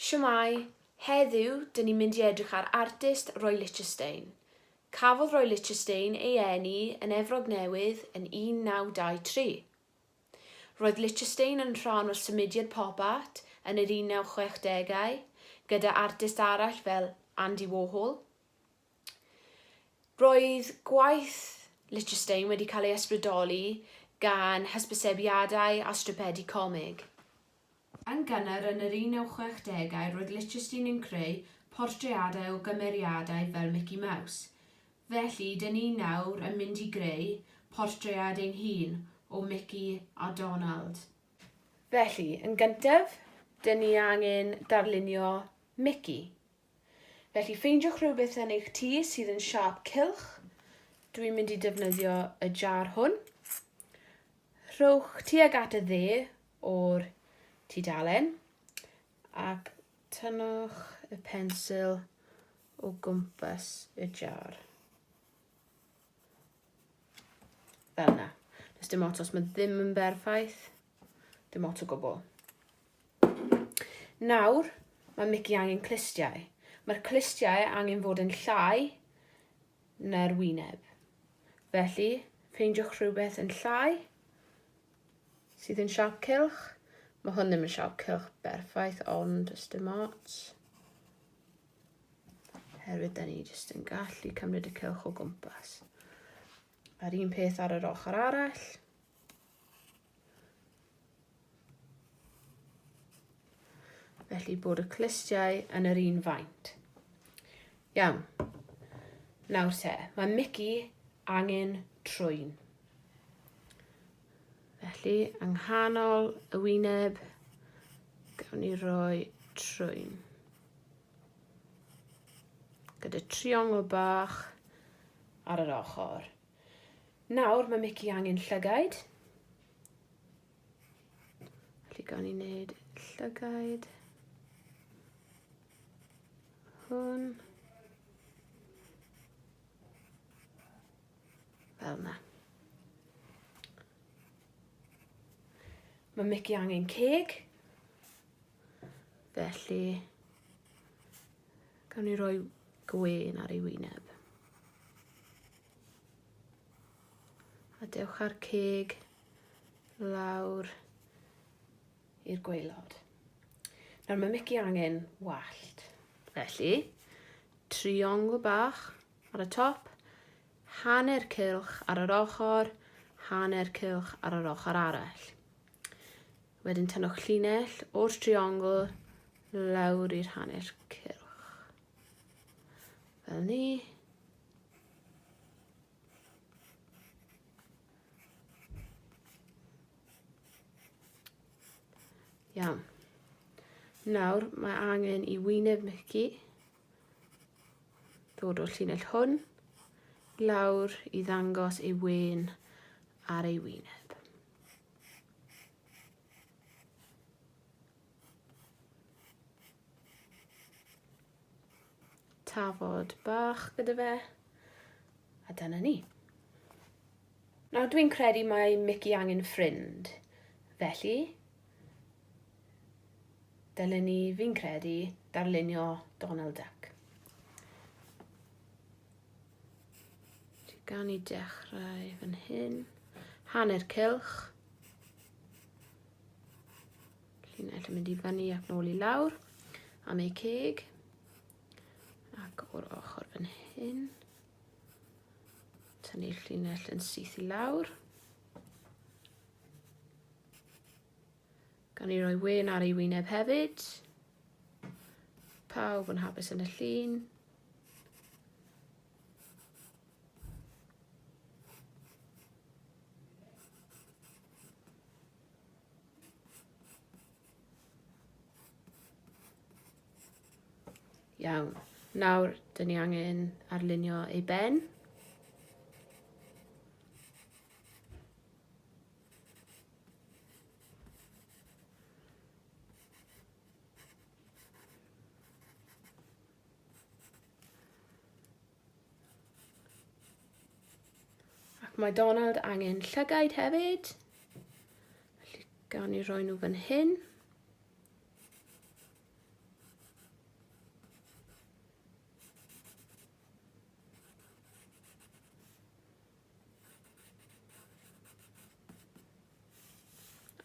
Shwmae! Heddiw, dyn ni'n mynd i edrych ar artist Roy Lichtenstein. Cafodd Roy Lichtenstein ei eni yn Efrog Newydd yn 1923. Roedd Lichtenstein yn rhan o'r symudiad pop art yn yr 1960au, gyda artist arall fel Andy Warhol. Roedd gwaith Lichtenstein wedi cael ei ysbrydoli gan hysbysebiadau a stripedi comig. Yn gynnar yn yr 1960au roedd Lichtenstein yn creu portreadau o gymeriadau fel Mickey Mouse. Felly, dyn ni nawr yn mynd i greu portread ein hun o Mickey a Donald. Felly, yn gyntaf, dyn ni angen darlunio Mickey. Felly ffeindiwch rhywbeth yn eich tŷ sydd yn siâp cylch. Dwi'n mynd i defnyddio y jar hwn. Rhowch tuag at y dde o'r tudalen ac tynnwch y pensil o gwmpas y jar. Fel yna. Does dim ots os mae ddim yn berffaith. Dim ots o gwbl. Nawr, mae Mickey angen clustiau. Mae'r clustiau angen fod yn llai na'r wyneb. Felly, ffeindiwch rhywbeth yn llai sydd yn siap cylch. Mae hwn ddim yn siap cylch berffaith, ond does dim ots. Herwydd da ni jyst yn gallu cymryd y cylch o gwmpas. A'r un peth ar yr ochr arall. Felly bod y clustiau yn yr un faint. Iawn. Nawr te, mae Mickey angen trwyn. Felly, yng nghanol y wyneb, gawn ni roi trwyn. Gyda triongl bach ar yr ochr. Nawr mae Mickey angen llygaid. Felly gawn ni wneud llygaid. Hwn. Fel yna. Mae Mickey angen ceg. Felly, gawn ni roi gwên ar ei wyneb. A dewch â'r ceg lawr i'r gwaelod. Nawr mae Mickey angen wallt. Felly, triongl bach ar y top, hanner cylch ar yr ochr, hanner cylch ar yr ochr arall. Wedyn tynnwch llinell o'r triongl lawr i'r hanner cylch. Fel ni. Iawn. Nawr mae angen i wyneb Mickey ddod o'r llinell hwn lawr i ddangos ei wên ar ei wyneb. Tafod bach gyda fe. A dyna ni. Nawr dwi'n credu mae Mickey angen ffrind. Felly, dylen ni, fi'n credu, darlunio Donald Duck. Gan i dechrau fan hyn. Hanner cylch. Llinell yn mynd i fyny ac nôl i lawr am ei ceg. Ac o'r ochr fan hyn. Tynnu'r llinell yn syth i lawr. Gan i roi wen ar ei wyneb hefyd. Pawb yn hapus yn y llun. Iawn. Nawr, dyn ni angen arlunio ei ben. Ac mae Donald angen llygaid hefyd. Felly gawn ni roi nhw fan hyn.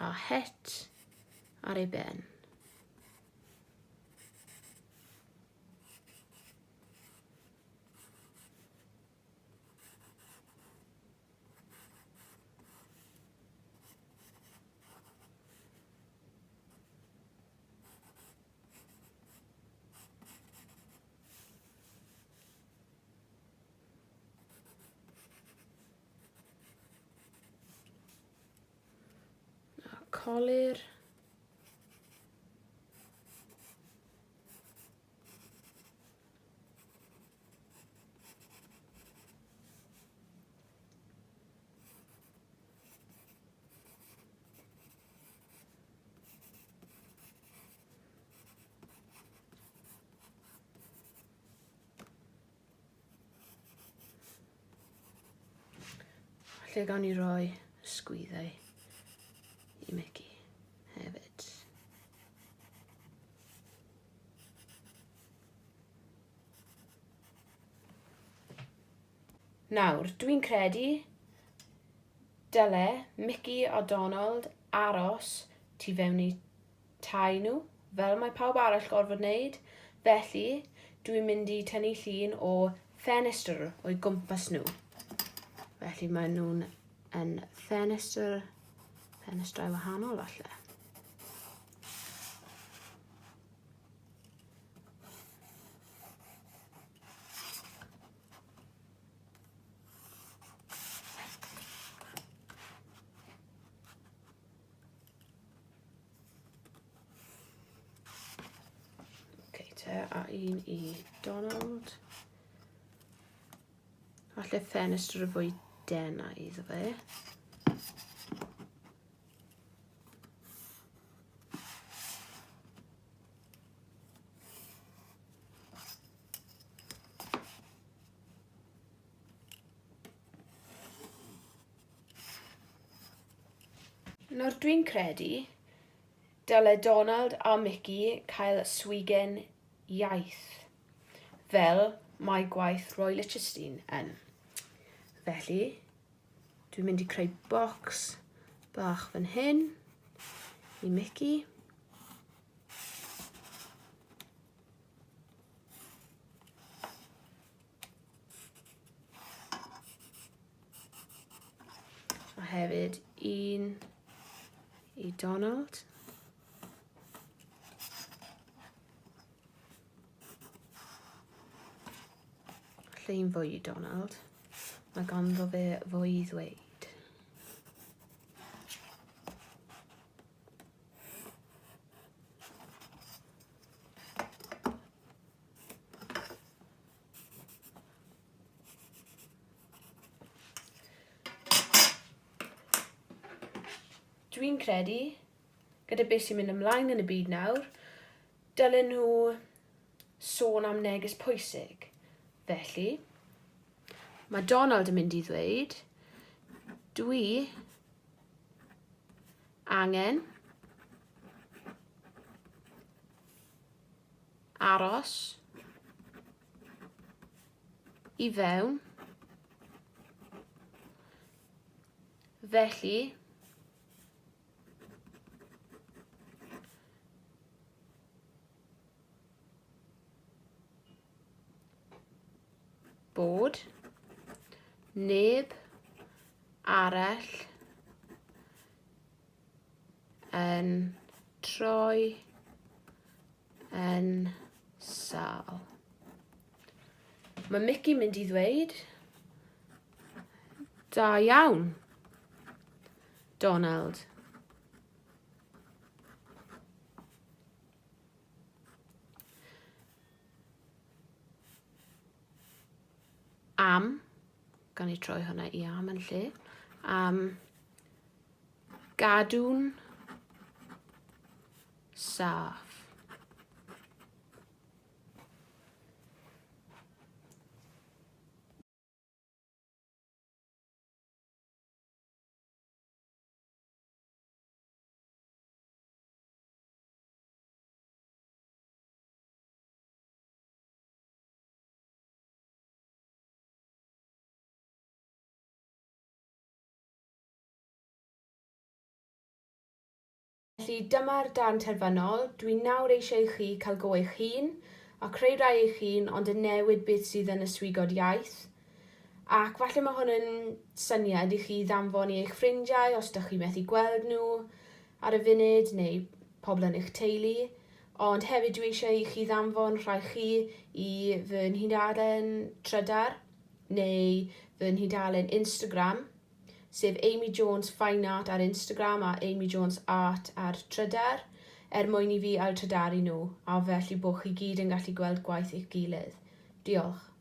A het ar ei ben. A colur. Lle gawn ni roi sgwyddau i Mickey hefyd. Nawr, dwi'n credu dyle Mickey a Donald aros tu fewn i tai nhw, fel mae pawb arall gorfod wneud. Felly, dwi'n mynd i tynnu llun o ffenestr o'i gwmpas nhw. Felly maen nhw'n yn ffenestr, ffenestrau wahanol falle. Okay, te, a un i Donald. Falle ffenestr fwy denau iddo fe. Nawr dwi'n credu dyle Donald a Mickey cael swigen iaith, fel mae gwaith Roy Lichtenstein yn. Felly, dwi'n mynd i creu bocs bach fan hyn i Mickey. A hefyd un i Donald. Falle un fwy i Donald. Mae ganddo fe fwy i ddweud. Dwi'n credu, gyda beth sy'n mynd ymlaen yn y byd nawr, dylen nhw sôn am neges pwysig. Felly, mae Donald yn mynd i ddweud, dwi angen aros i fewn. Felly, bod neb arall yn troi yn sâl. Mae Mickey mynd i ddweud, da iawn, Donald. Am, gan i troi hwnna i am yn lle, am gadw'n saff. Felly dyma'r darn terfynol, dwi nawr eisiau i chi cael go eich hun, a creu rhai eich hun ond yn newid beth sydd yn y swigod iaith. Ac falle mae hwn yn syniad i chi ddanfon i eich ffrindiau os dych chi methu gweld nhw ar y funud neu pobl yn eich teulu. Ond hefyd dwi eisiau i chi ddanfon rhai chi i fy nhudalen Trydar neu fy nhudalen Instagram sef Amy Jones Fine Art ar Instagram a Amy Jones Art ar Trydar, er mwyn i fi ail-trydaru nhw, a felly bod chi gyd yn gallu gweld gwaith eich gilydd. Diolch.